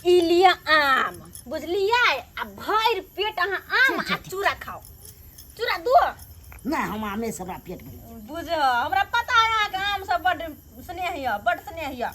ई लिअ आम बुझलियै आ भरि पेट अहाँ आम आ चूड़ा खाउ चूड़ा दो नहि हम आमे से हमरा पेट भरि गेल। बुझ हमरा पता है अहाँके आम सब बड्ड स्नेह यऽ बड्ड स्नेह यऽ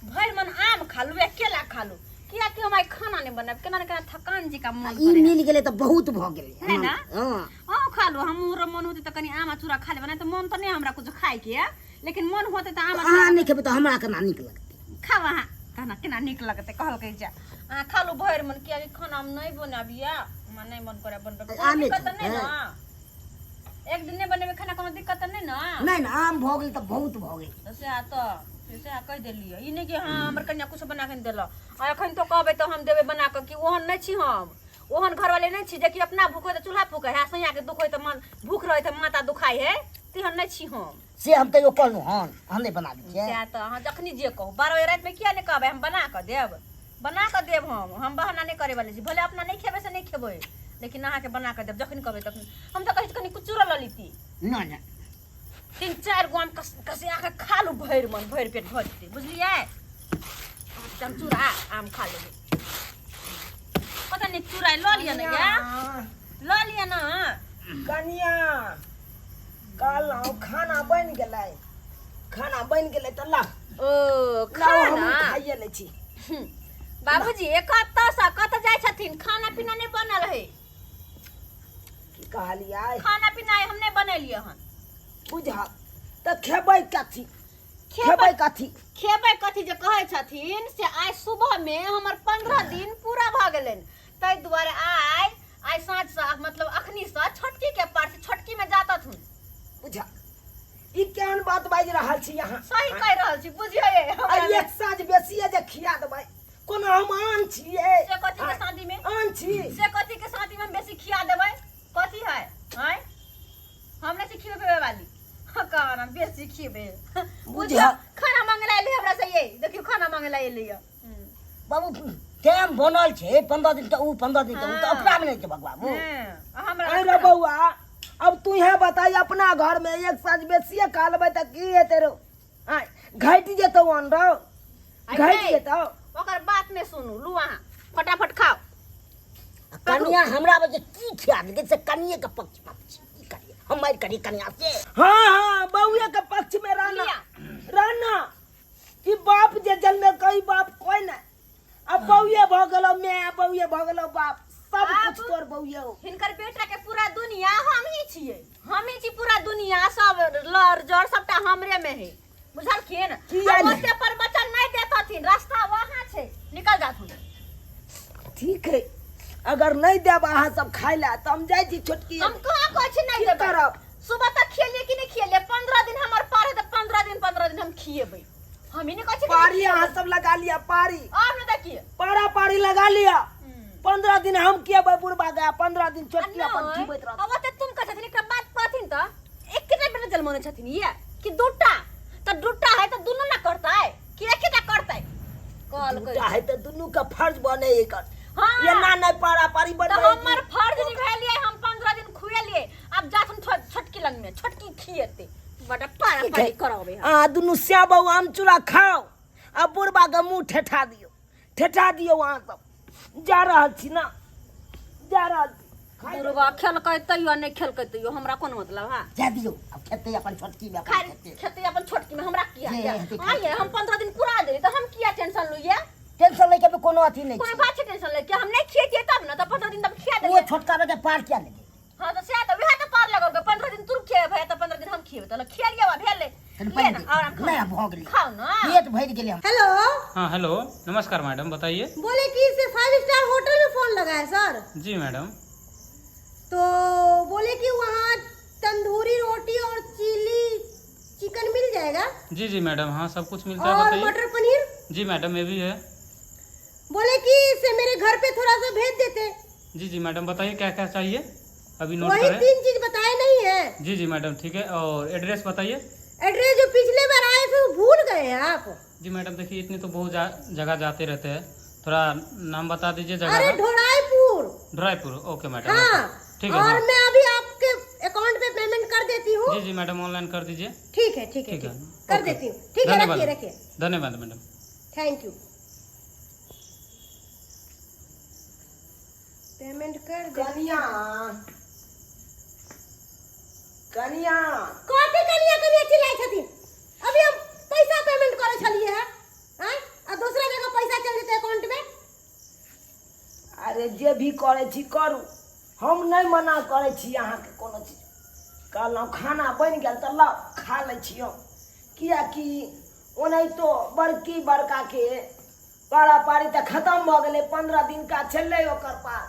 भरि मन आम खा लू या केला खा लू कियाकि हम आइ खाना नहि बनायब केना ने केना थकान जी का आ मन ई करे मिल गेलै तऽ बहुत भऽ गेलै है ना? हँ अहूँ खा लू हमरो मन होतै तऽ कनि आम आ चूड़ा खा लेबै नहि तऽ मन तऽ नहि हमरा कुछ खायके यऽ लेकिन मन होतै तऽ आम आ अहाँ नहि खेबै तऽ हमरा केना नीक लगतै खाउ अहाँ कहना केना नीक लगतै कहलकै जे अहाँ खा लू भरि मन कियाकि खाना हम नहि बनाबियै हमरा नहि मन करे बनबै कोनो आमे दिक्कत तऽ नहि खेबै। ने एक दिन नहि बनेबै खाना कोनो दिक्कत तऽ नहि ने नहि नहि आम भऽ गेल तऽ बहुत भऽ गेल तऽ सएह तऽ से सएह कहि देलियै ई नहि कि हँ हमर कन्या किछु बना कऽ नहि देलक आ एखन तो कहबै तऽ हम देबै बना कऽ कि ओहन नहि छी हम ओहन घरवाले नहि छी जेकि अपना भूख होइ तऽ चूल्हा फूकै है सैयाके दुख होइ तऽ मन भूख रहै तऽ माता दुखाइ है तेहन नहि छी हम से हम तैयो कहलहुँ हन अहाँ नहि बनाबै छियै सएह तऽ अहाँ जखनी जे कहू 12 बजे रातिमे किया नहि कहबै हम बना कऽ देब बना कऽ देब हम बहाना नहि करे वाले छी भले अपना नहि खेबै से नहि खेबै लेकिन अहाँके बना कऽ देब जखन कहबै तखन हम तऽ कहै छी कनि कुचुरो लऽ लीती नहि नहि तीन चारि गो आम कस कसिया कऽ खा लू भरि मन भरि पेट भऽ जेतै बुझलियै हम चूड़ा आम खा लेबै पता नहि चूड़ा लऽ लिअ ने या लऽ लिअ ने कनिया कहलहुँ खाना बनि गेलै खाना बनि गेलै तऽ ला ओ लाउ हम खाना खाइए लै छी बाबूजी कतऽसँ कतऽ जाइ छथिन खाना पीना नहि बनल है की कहलियै खाना पीना हम नहि बनेलियै हन बुझल तऽ खेबै कथी खेबै खेबै कथी खेबै कथी जे कहै छथिन से आइ सुबहमे हमर 15 दिन पूरा भऽ गेलनि ताहि दुआरे आइ आइ साँझसँ मतलब अखनीसँ छोटकीके पास छोटकीमे जातथुन बुझल ई केहन बात बाजि रहल छी अहाँ सही कहि रहल छी बुझियै आ एक साँझ बेसिए जे खिया देबै कोनो हम आन छियै से कथी के शादी में आन छी से कथी के शादी में हम बेसी खिया देबै कथी है आँय हम नहि छी खिएबै पिबै वाली हाँ, कहाँ बेसी खिएबै बुझियौ खाना मांगे ला एलै हमरा से ये देखियौ खाना मांगे ला एलै यऽ बाबू टाइम बनल छै 15 दिन तऽ ऊ 15 दिन तऽ ऊ तऽ ओकरा मे नहि छै बाबू हमरा अरे बौआ अब तू यहाँ बताई अपना घर में एक साँझ बेसिए खा लेबै तऽ की हेतै रौ आँय घटि जेतौ अन्न रौ घटि जेतौ ओकर बात नहि सुनू लू अहाँ फटाफट खाओ कनिया हमरा बजे की खिया देलकै से कनिये के पक्ष में छी की करिए हम मारि करी कनिया से हाँ हाँ बउए के पक्ष में रहना रहना कि बाप जे जन्मे कई बाप कोई नहीं अब बउए भ गेलो मैं बउए भ गेलो बाप सब कुछ तोर बउए हो हिनकर बेटा के पूरा दुनिया हम ही छियै हम ही छी पूरा दुनिया सब लड़ जड़ सबटा हमरे में है बुझलखिन किया आब नहि? ओते पर वचन नहीं देतथिन रास्ता वहाँ छै निकल जाथुन ठीक है अगर नहीं देब अहाँ सब खाय ला तो हम जाइ छी छोटकी हम कहाँ कहै छी नहीं की देबै करब? सुबह तक खियलियै कि नहीं खियलियै 15 दिन हमर पार है तऽ 15 दिन 15 दिन हम खियेबै हम ही नहीं कहै छी कि पारी अहाँ सब लगा लिया पारी और न देखिए पारा पारी लगा लिया 15 दिन हम खियेबै बुढ़बा गया 15 दिन छोटकी अपन खिबैत रहत अब ओते तुम कहै छथिन एकटा बात कहथिन तऽ एकेटा बेटा जन्मौने छथिन ये कि दूटा तऽ दूटा है तऽ दुनू ना करतै कि एकेटा करतै कहल दूटा है तऽ दुनू के फर्ज बने एकर हाँ। एना नहीं पारा पारी तऽ बनबै हमर फर्ज निभेलियै हम 15 दिन खुएलियै आब जाथुन छोटकी लग में छोटकी खिएते बड़ा पारा पारी कराबे हम अहाँ दुनू श्याम बाबू आम चूड़ा खाओ आ बुढ़बा के मुंह ठेठा दियौ ठेठा दियौ अहाँ सब जा रहल छी ना जा रहल छी खाइ बुढ़बा खेलकै तैयो नहि खेलकै तैयो हमरा कोन मतलब हा जा दियौ अब खेतै अपन छोटकी में अपन खाइ खेतै खेतै अपन छोटकी में हमरा किया जे हेतै हाँ ये हम 15 दिन पूरा देली तऽ हम किया टेंशन लू ये टेंशन लैके भी कोनो अथी नहि कोनो छै बात छै टेंशन ले के हम नहि खिएतियै तब ने तऽ 15 दिन तब खिया ओ देलियै छोटका बेटा पार किया नहि गेलै हाँ तऽ सएह तऽ वएह तऽ पार लगल 15 दिन तू खिएबै तऽ 15 दिन हम खिएबै तऽ खिया लिअ भेलै तनि ले पानि ना दे। और हम खाओ। नहि भऽ गेलै खाओ ना पेट भरि गेलै हम हेलो हाँ हेलो नमस्कार मैडम बताइए बोले कि इसे 5 स्टार होटल में फोन लगा है सर जी मैडम तो बोले कि वहाँ तंदूरी रोटी और चिली चिकन मिल जाएगा जी जी मैडम हाँ सब कुछ मिलता है और बताइए मटर पनीर जी मैडम ये भी है बोले कि इसे मेरे घर पे थोड़ा सा भेज देते जी जी मैडम बताइए क्या क्या चाहिए अभी नोट वही करें 3 चीज बताए नहीं है जी जी मैडम ठीक है और एड्रेस बताइए एड्रेस जो पिछले बार आए थे वो भूल गए हैं आप जी मैडम देखिए इतनी तो बहुत जगह जाते रहते हैं थोड़ा नाम बता दीजिए जगह अरे का ढोराईपुर ढोराईपुर ओके मैडम हाँ ओके। ठीक है और हाँ। मैं अभी आपके अकाउंट पे पेमेंट कर देती हूँ जी जी मैडम ऑनलाइन कर दीजिए ठीक है ठीक है ठीक है ठीक कर ओके। देती हूँ ठीक है धन्यवाद रखिए रखिए धन्यवाद मैडम thank you पेमेंट कर दे। कनिया, कनिया। कथी कनिया कनिया चिल्लाइ छथिन? अभी हम पैसा पेमेंट करै छलियै है, आँय, आ दूसरा जगह पैसा चलि जेतै अकाउंट में। अरे जे भी करै छी करू, हम नहि मना करै छी अहाँके कोनो चीज। कहलहुँ खाना बनि गेल तऽ लाउ खा लै छी हम, किएकि ओनाहितो बड़की बड़काके पारा पारी तऽ खतम भऽ गेलै, 15 दिनका छलै ओकर पार,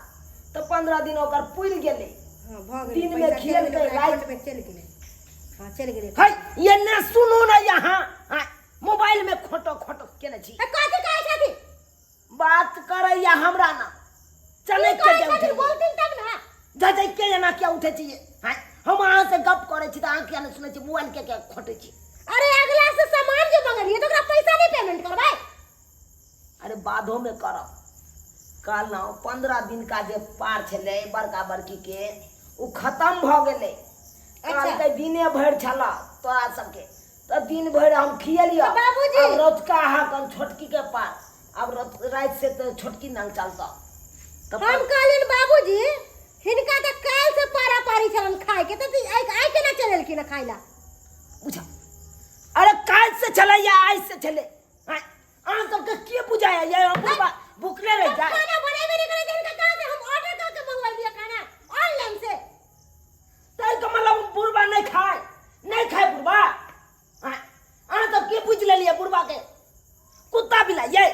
तऽ 15 दिन ओकर पुरि गेलै। हाँ, भऽ गेलै। दिनमे पैसा चलि गेलै। खियेलकै, ओकरा राति अकाउंट में चलि गेलै। हाँ, चलि गेलै। है ये ने सुनू ने, यहाँ हाँ, मोबाइलमे खोटो खोटो केने छी। ए, कथी कहै छथिन? बात करैया हमरा ना चले की के कहै जे छथिन? उठै बोलथिन तब ने। जा जा के एना किया उठै छी? हाँ, हम अहाँ से गप करै छी तऽ अहाँ किया नहि सुनै छी? मोबाइल के किया खोटै छी? अरे अगला से सामान जो मंगलिए तो ओकरा पैसा नहीं पेमेंट करबै? अरे बाधो में करब। कहलहुँ 15 दिन का जे पार छलै बड़का बड़की के, ओ खतम भऽ गेलै। कहलकै दिने भरि छल तोरा सबके, तऽ दिन भरि हम खियलियऽ। तऽ बाबूजी। आब रतुका अहाँ छोटकी के पार, आब राति से तऽ छोटकी नंग चलतऽ तऽ। हम कहलियनि बाबूजी, हिनका तऽ काल्हि से पारा पारी छलन खाय के, तऽ आइ आइ केना चलेलखिन खाय ला? बुझा, अरे काल्हि से छलै या आइ से छलै? आँय, अहाँ सबके के बुझाया ये बुढ़बा भुखले रहि जाय? खाना बनेबे नहीं करे हिनका, कहाँ से? हम ऑर्डर करके मंगवाइलिए खाना ऑनलाइन से। ताहि के मतलब बुढ़बा नहीं खाए, नहीं खाए बुढ़बा? आँय, अहाँ सब के बुझि लेलियै बुढ़बा के कुत्ता बिलाइ ये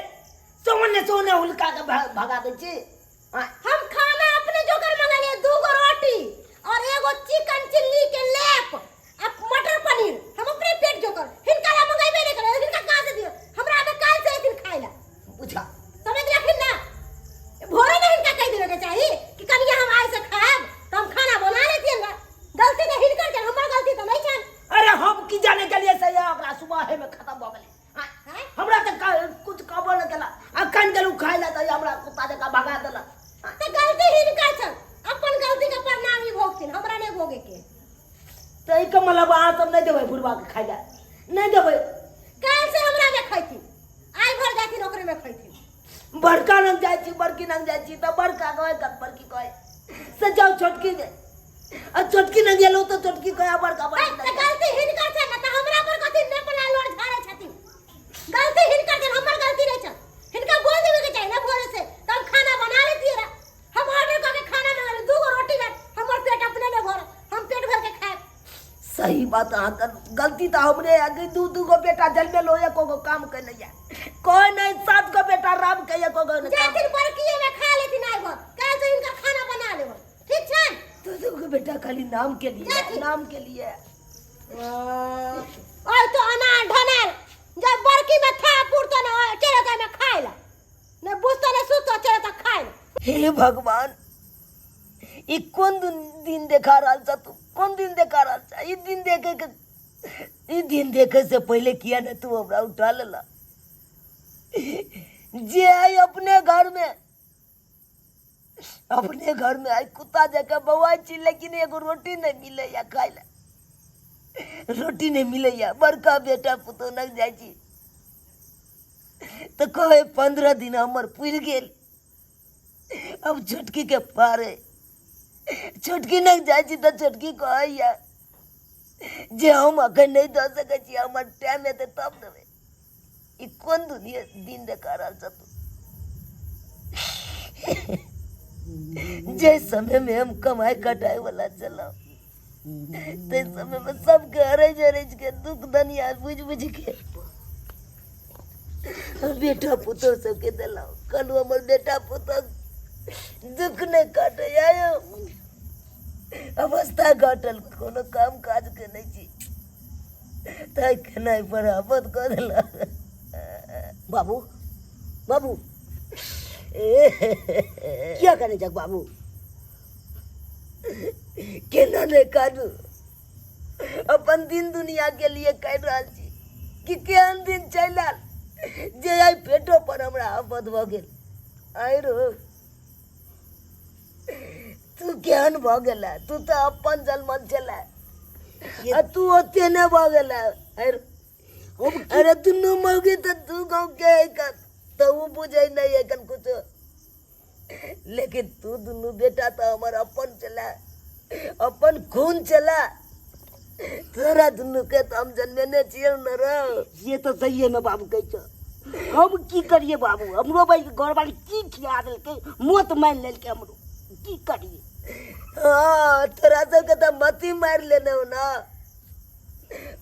सोने सोने हुलका के भगा दै छी? आँय, हम खाना अपने जोकर मंगलिए, दू गो रोटी और एगो चिकन चिल्ली के लेप आ मटर पनीर, हम अपने पेट जोकर। हिनका ला मंगेबे नहीं करे, हिनका कहाँ से दियो? हमरा आबे काल से एथिन खाए ला। बुझा समझ लखिन ना, भोरे ने हिनका कह देवे के चाही कि कनिया हम आइ से खाएब, तो हम खाना बना लेतियन ना। गलती तो हिनकर छन, हमर गलती तो नहीं छन। अरे हम की जाने के लिए से ओकरा सुबह में खत्म भऽ गेलै। आँय, हैं? हमरा तऽ कुछ कहबो नहि केलक, अखन गेलहुँ खाय लए तऽ हमरा कुत्ता जकाँ भगा देलक। तो गलती हिनकर छन, अपन गलती के परिणाम ही भोगथिन, हमरा नहीं भोगे के। ताहिके मतलब अहाँ सब नहि देबै बुढ़बा के खाय लए? नहि देबै? काल्हि से हमरा में खैथिन, आइ भर जाथिन ओकरे में खैथिन। बड़का लग जाइ छी, बड़की लग जाइ छी तऽ बड़का कहै, बड़की कहै से जाउ छोटकी के, आ छोटकी लग गेलहुँ तऽ छोटकी कहै बड़का है, बड़की तऽ लग। गलती हिनकर छै ने, तऽ हमरा पर कथी ने पला लोड़ झाड़ै छथिन? गलती हिनकर छै, हमर गलती नहि छै। हिनका बोल देबे के चाही ने भोरे से, तऽ हम खाना बना लेतियै रह। हम ऑर्डर कऽ के खाना मंगा दू गो रोटी भात, हमर पेट अपने ने भरत, हम पेट भर के खायब। सही बात, अहाँके गलती तऽ हमरे है कि दू दू गो बेटा जन्मेलो, एको गो काम के नहीं है कोई नहीं। 7 गो बेटा राम के, एको गो नहीं काम। जाथिन बड़किए में खा लेथिन आइ भर, काल्हि से हिनकर खाना बना लेब, ठीक छै? दू दू गो बेटा खाली नाम के लिए, जाथिन। नाम के लिए। ओइ तो अनार ढनार जब बड़की में था पुरतो ने चले जाय में खाय ला, ने बुझतो ने सुतो, चले त खाय ला। हे भगवान, ई कोन दिन देखा रहल छ तू? कोन दिन देखा रहल छ? ई दिन देखे के, ई दिन देखे से पहले किया ने तू हमरा उठा लेला? जे आई अपने घर में, अपने घर में आई कुत्ता जकाँ बौआइ छी, लेकिन एगो रोटी नहीं मिलैया खाय ला, रोटी नहीं मिलैया। बड़का बेटा पुतोह लग जाइ छी तऽ कहै 15 दिन हमर पुरि गेल, अब छोटकी के पारे। छोटकी लग जाइ छी तऽ छोटकी कहैया जे हम अखन नहि दऽ सकै छी, हमर टाइम एतै तब देबै। ई कोन दुनिया दिन देखा रहल छ तू? जे समय में हम कमाई कटाई वाला चलौ, ते समय में सबके अरैज अरैज के दुख दनिया बुझ बुझ के बेटा पुतोह सबके देलहुँ। कहलहुँ हमर बेटा पुतोह दुख नहि काटे। आयो अवस्था घटल, कोनो काम काज के नहि छी, ताहि खेनाइ पर आफत कऽ देलक। बाबू, बाबू, किया करै छक बाबू? केना नहि काटू? अपन दिन दुनिया के लिए कहि रहल छी कि केहन दिन चलि आयल जे आइ पेटो पर हमरा आफत भऽ गेल। आइ रो तू केहन भऽ गेला? तू तऽ अपन जन्मल छला आ तू ओते नहि भऽ गेला। अरे दुनू मौगी तऽ दू गाँव के है, तऽ ओ बुझै नहि एखन कुछो, लेकिन तू दुनू बेटा तऽ हमर अपन छलै, अपन खून छलै। तोरा दुनू के तऽ हम जन्मेने छियौ ने रौ। से तऽ सहिए मे बाबू कहै छ। हम की करिए बाबू, हमरो भाई के घरवाली की खिया देलकै, मौत मारि लेलकै हमरो, की करिए? हाँ, तोरा सबके तऽ मती मारि लेने हो ना,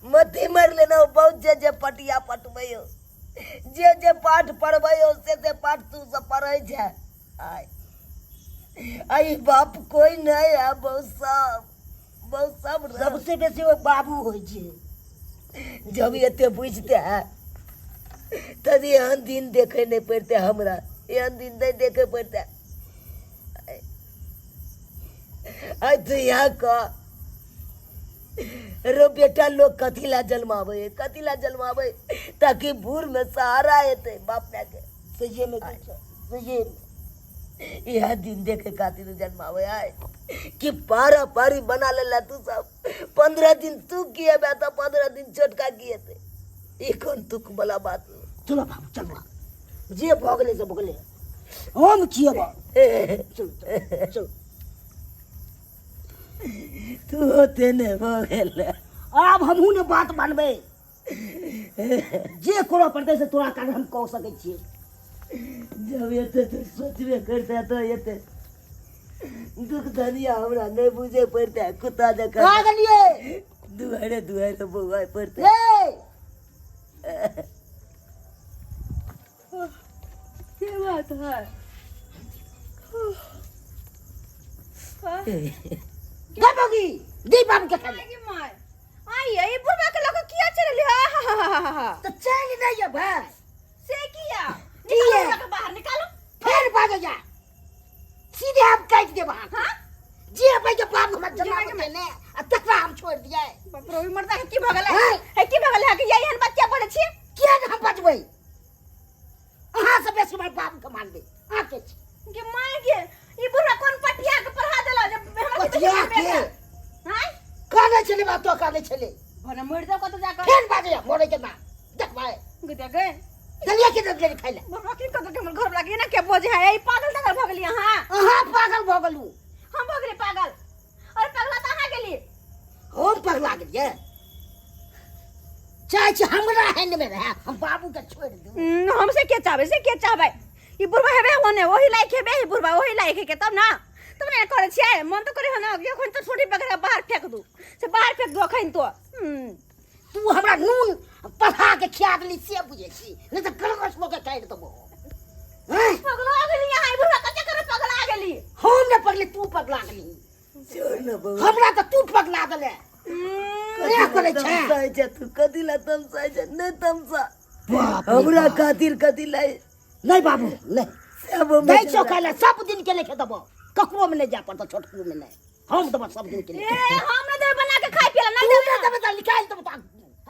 मती मारि लेने हो बहुत। जे जे पटिया पटबै हो, जे जे पाठ पढ़बै हो, से से पाठ तू सब पढ़ै छै। आय आई बाप कोई नहीं है, बहुत सब बहुत सब रह। सबसे बेसी ओ बाबू होइ छै। जब एते बुझते है तब एहन दिन देखे नहीं पड़ते हमरा, एहन दिन नहीं देखे पड़ते। आइ तू यहाँ कह रो बेटा, लोग कथी ला जन्मावे, कथी ला जन्मावे? ताकि बूढ़ में सहारा हेतै बाप माय के। सहिए में कहै छै, सहिए में। इएह दिन देखे खातिर जन्मावे आय कि पारा पारी बना लेला तू सब। 15 दिन तू किएबे तऽ 15 दिन छोटका किएतै, ई कोन दुख वाला बात? चलो बाबू चलो, जे भऽ गेलै से भऽ गेलै, हम खिएबऽ, चलो चलो चलो। तू होते ने भऽ गेल, आब हमहूँ ने बात मानबै, जे करऽ पड़तै से तोरा कारण हम कऽ सकै छियै। जब एते तू सोचबे करते तऽ एते दुख धनिया हमरा नहि बुझे पड़ते, कुत्ता जकाँ कहाँ गेलियै? दुआरे दुआरे बौआए पड़ते। ए के बात है? गे बगी दी बाबू के खाइ। आइ my, आइ ये बुढ़वा के लग किया चलली? हा हा हा हा हा। तऽ चलि नहि अबै से किया? किया? निकालो बुढ़वा के बाहर निकालो। फेर बाजै जा, सीधे हम काटि देब अहाँके। हाँ? जे अबै के बाबू हमरा जमाबै छै ने, आ तकरा हम छोड़ि दियै? बाप रे, ई मर्दा के की भऽ गेलै? हैं? हे, की भऽ गेलै अहाँके? एहन बात किया बोलै छी? किया ने हम बजबै? अहाँ से बेसी हमर बाबू के मानबै अहाँ के छी। गे my गे, ई बुढ़वा कोन पटिया के पढ़ा देला जे हमरा के पटिया बेसी के? हैं? कानै छलै बात तो कानै छलै। भने मरि जाओ कतौ जाकऽ। फेर बाजै मरै के ना देखबै। गे गे। देलियै कि नहि देलियै खाइ लए? बुढ़वा की कतौ के हमर घर वाला के एना के बजै है? ई पागल तागल भऽ गेली अहाँ? अहाँ पागल भऽ गेलहुँ। हम भऽ गेली पागल? अरे पगला तऽ अहाँ गेली। हम पगला गेलियै? चाहै छी हमरा हैंड में रहे, हम बाबू के छोड़ि दू। हम से के चाहबै, से के चाहबै? ई बुढ़वा हेबे ओने ओही लायक हेबे, ई बुढ़वा ओही लायक हे के तब ना, तब ने करै छियै। मन तऽ करे है ना कि अखन तऽ छोटी पकड़ के बाहर फेंक दू, से बाहर फेंक दू अखन तो। तू हमरा नून पढ़ा के खिया देली से बुझै छी, नहीं तऽ गलगस लऽ के काटि देबो। हैं? पगला गेली अहाँ, ई बुढ़वा कते करे पगला गेली। हम ने पगली, तू पगला गेली। छोड़ न बौआ। हमरा तऽ तू पगला देले। कथी करै ला छै? तमसाइ छै तू? कथी ला तमसाइ छै? नहि तमसा। बाप रे हमरा बाप। खातिर कथी ला? नहीं बाबू नहीं। सब दै छौ खाइ लए, सब दिन के लेखे देबो, ककरो में नहीं जाय पड़तो, छोटको में नहीं, हम देबो सब दिन के ए लेखे। हम न देबै बना के खाइ पिए ला, तू नहीं नहि देबै। देबै तऽ निकालि देबो, तऽ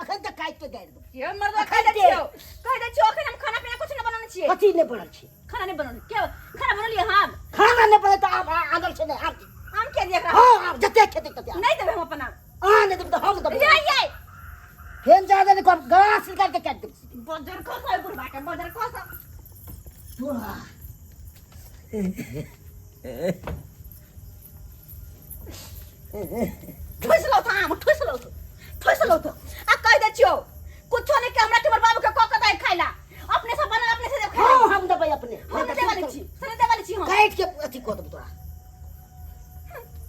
अखन तक काटि के गाड़ि देबो। ये मर्दा, कहि दै छियौ, कहि दै छियौ, अखन हम खाना पीना कुछ नहि बनौने छियै। कथी नहि बनल छै? खाना नहि बनौने के? खाना बनौलियै हम? खाना नहि बनल तऽ आब आगल छै नहि आब। आम किया दिया एकरा? हँ, आब जते खेतै तते आम। नहि देबै हम अपना। अहाँ नहि देबै तऽ हम देबै। ये ये फेन जा दे, गलास निकालि के काटि देबै। बजर खसै बुढ़बा के, बजर खसै। तोरा ठुसि लौ तऽ आम ठुसि लौ, ठुसि लौ तऽ। आ कहि दै छियौ, कुछो नहि के हमरा के हमर बाबू के कऽ के दै खाइ ला, अपने से बनल, अपने से देब खाइ ला। हँ, हम देबै अपने। हम नहि देबै वाली छी, से नहि देबै वाली छी हम। काटि के अथी कऽ देबै तोरा।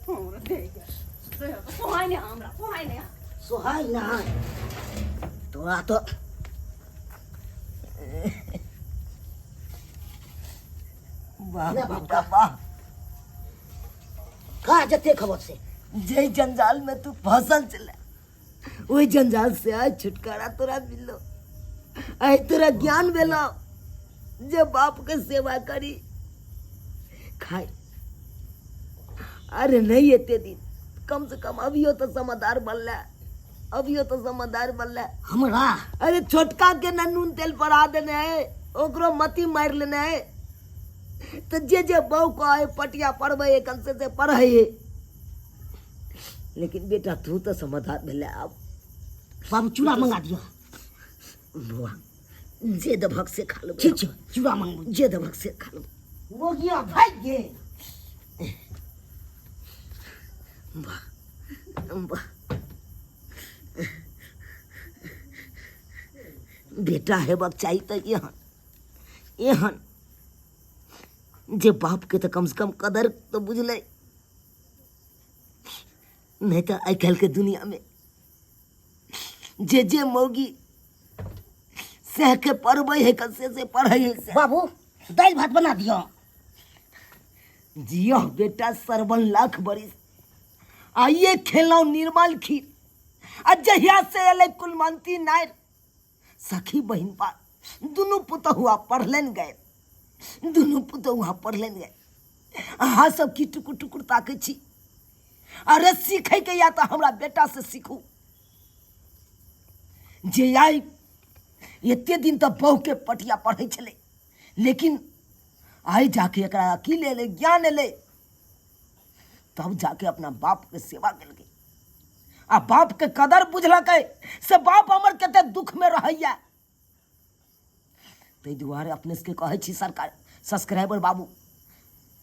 हमरा दे सोहाय नहि, हमरा सोहाय नहि। सोहाय नहि तोरा तऽ। वाह ले बेटा वाह, खा जते खबर से। जे जंजाल में तू फसल चला, ओहि जंजाल से आज छुटकारा तोरा मिललो, आइ तोरा ज्ञान भेलो जे बाप के सेवा करी खाई। अरे नहीं, एते दिन कम से कम अभियो तो समझदार बनला, अभियो तो समझदार बनला। हमरा अरे छोटका के न नून तेल पड़ा देने है, ओकरो मती मारि लेने है, तो जे जे बहू कहे पटिया पढ़बै कम से से पढ़ै। लेकिन बेटा तू तो समझदार भेलै आब। बाबू चूड़ा मंगा दिअ। बौआ, जे देबहक से खा लेबै। ठीक छै, चूड़ा मंगबू। जे देबहक से खा लेबै। मोगिया भागि गेल। वाह वाह बेटा हेबाक चाही तऽ एहन एहन जे बापके तऽ कमसँ कम कदर तऽ बुझलै नहि तऽ आइ काल्हिके दुनिआँमे जे जे मौगी सहके पढ़बै है से से पढ़ै है से बाबू दालि भात बना दिअ जियो बेटा सरवन लाख बरिस आइए खेलौं निर्मल खीर आ जहिया से एलै कुलमंती नायर सखी बहिनपा दुनू पुतहुआ पढ़लनि गए दुनू पुतहुआ पढ़लनि गए अहाँ सब की टुकुर टुकुर ताकै छी अरे सीखैके या तऽ हमरा बेटा से सीखू जे आइ एते दिन तऽ बहुके पटिया पढ़ै छलै लेकिन आइ जाके एकरा अकिल एलै ज्ञान एलै तब जाके अपना बापके सेवा केलकै आ बापके कदर बुझलकै से बाप हमर कते दुखमे रहैया ताहि दुआरे अपने सबके कहै छी सरकार सब्सक्राइबर बाबू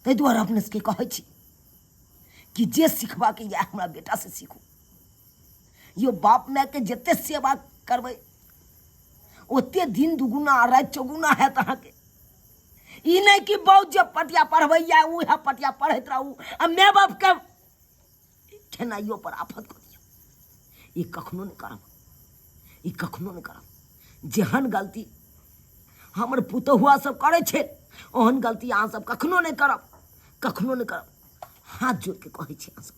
ताहि दुआरे अपने सबके कहै छी कि जे सिखबाके यऽ हमरा बेटासँ सीखू यो बाप मायके जते सेवा करबै ओते दिन दुगुना आ राति चौगुना हैत अहाँके ई नहि कि बहुत जे पटिया पढ़बैया उएह पटिया पढ़ैत रहू आ माय बापके खेनाइयो पर आफत कऽ दियौ ई कखनो नहि करब ई कखनो नहि करब जेहन गलती हमर पुतहुआ सब करै छै ओहन गलती अहाँ सब कखनो नहि करब कखनो नहि करब हाथ जोड़ि के कहै छी अहाँ सब।